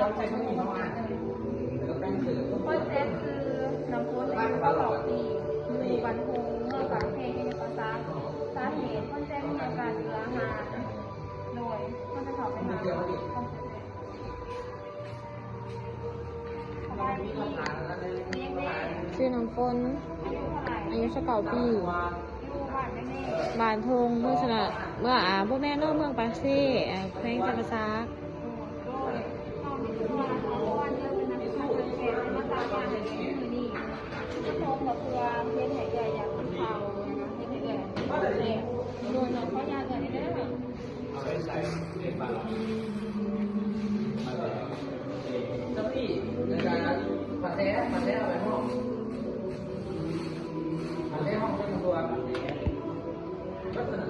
ຄົນເຈັບຊື່ນ້ຳຝົນ ອາຍຸຊາວເກົ້າປີ ຢູ່ບ້ານໂຮງ ເມືອງປາກເຊ ແຂວງຈຳປາສັກ. ສາເຫດຄົນເຈັບມີອາການເບື່ອອາຫານ ໂດຍ ເຮົາຈະເຂົ້າໄປຫາຄົນເຈັບ. ຊື່ນ້ຳຝົນ ອາຍຸຊາວເກົ້າປີ ຢູ່ບ້ານໂຮງ ເມືອງຊະນະ ເມືອງ ອາ ບໍ່ແມ່ນເນາະ ເມືອງປາກເຊ ແຂວງຈຳປາສັກ. ໂດຍ ເຮົາມີເວລາສອງວັນເດີ ເປັນນັກສຶກສາ ເດືອນ ເດືອນ ເດືອນ ມື້ນີ້ ປະສົມກໍເພື່ອເຮັດໃຫ້ເອື້ອຍຢາກກິນເຂົ້າ ເຮັດໃຫ້ເອື້ອຍແຊບ. ໂດຍ ເນາະ ຂໍອະນຸຍາດເອື້ອຍເດີ. ເອົາໄປໃສ່ເປັນບາດ ເຈົ້າໜ້າທີ່ ໃນການປະແສ ປະແສເອົາໄປຫ້ອງ ປະແສຫ້ອງເປັນຕົວ ລັກສະນະ.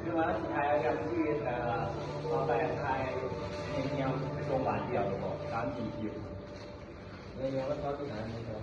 ຄືວ່າຊິຖ່າຍເລື່ອງຊີວິດ ແລ້ວກໍຕໍ່ໄປຖ່າຍແນວໂຮງບານດຽວ ສາມສີ່ຄລິບ. ເອີ ຍັງວ່າຊອບທີ່ຫາໃນຕອນ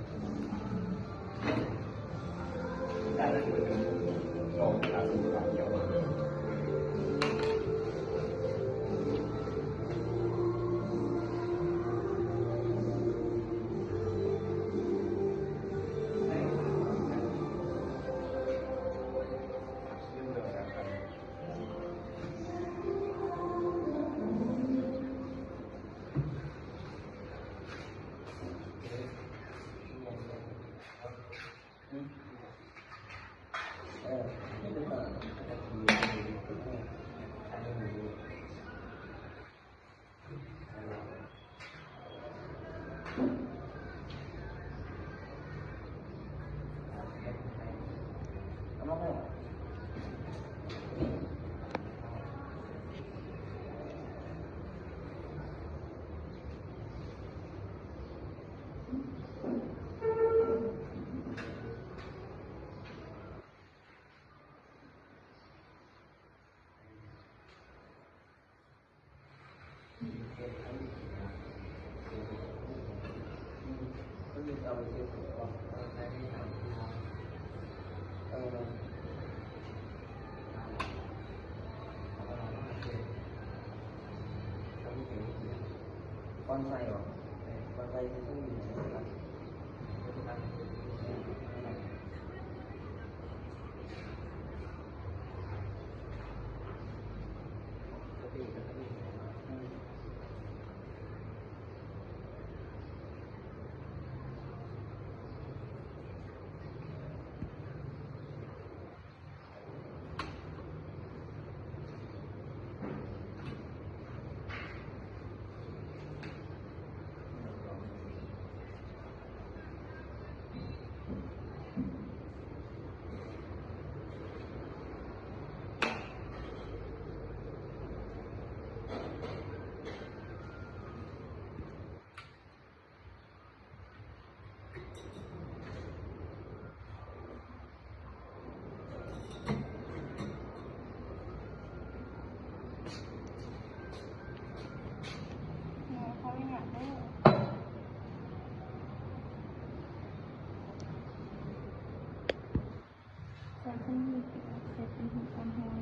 ເສັ້ນມີດເປັນອັກເສບ ເປັນຮູດກ້ອນຮອຍ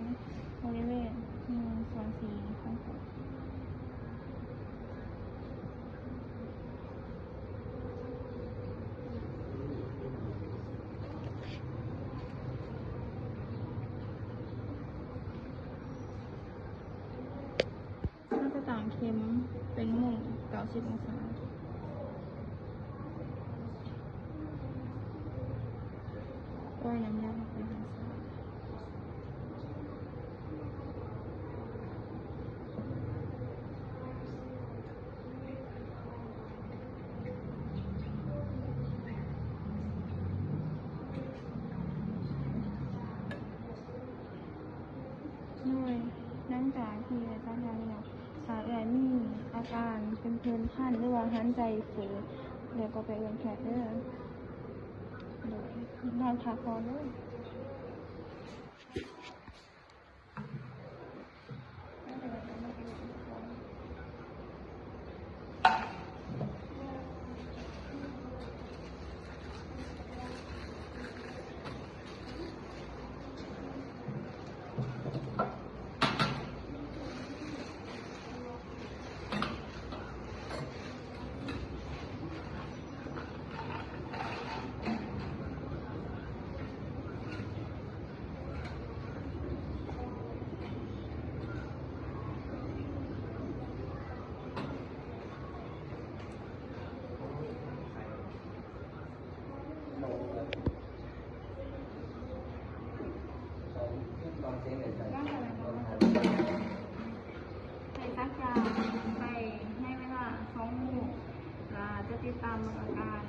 ບໍລິເວນໜຶ່ງສ່ວນສີ່ຂອງປົວ. ເຮົາຈະຕັ້ງເຂັມເປັນມຸມເກົ້າສິບອົງສາ ປ່ອຍນ້ຳຢາອອກໄປທາງຊ້າຍ. ໂດຍ ຫຼັງຈາກທີ່ໄດ້ສັກຢາແລ້ວ ຖ້າເອື້ອຍມີອາການເປັນຜື່ນຄັນ ຫຼືວ່າຫັນໃຈຟູ ແລ້ວກໍໄປເອີ້ນແພດເດີ. ໂດຍ ນອນພັກຜ່ອນເດີ. ໃຫ້ສັກຢາໄປໃນເວລາສອງມື້ ແລະ ຈະຕິດຕາມເບິ່ງອາການ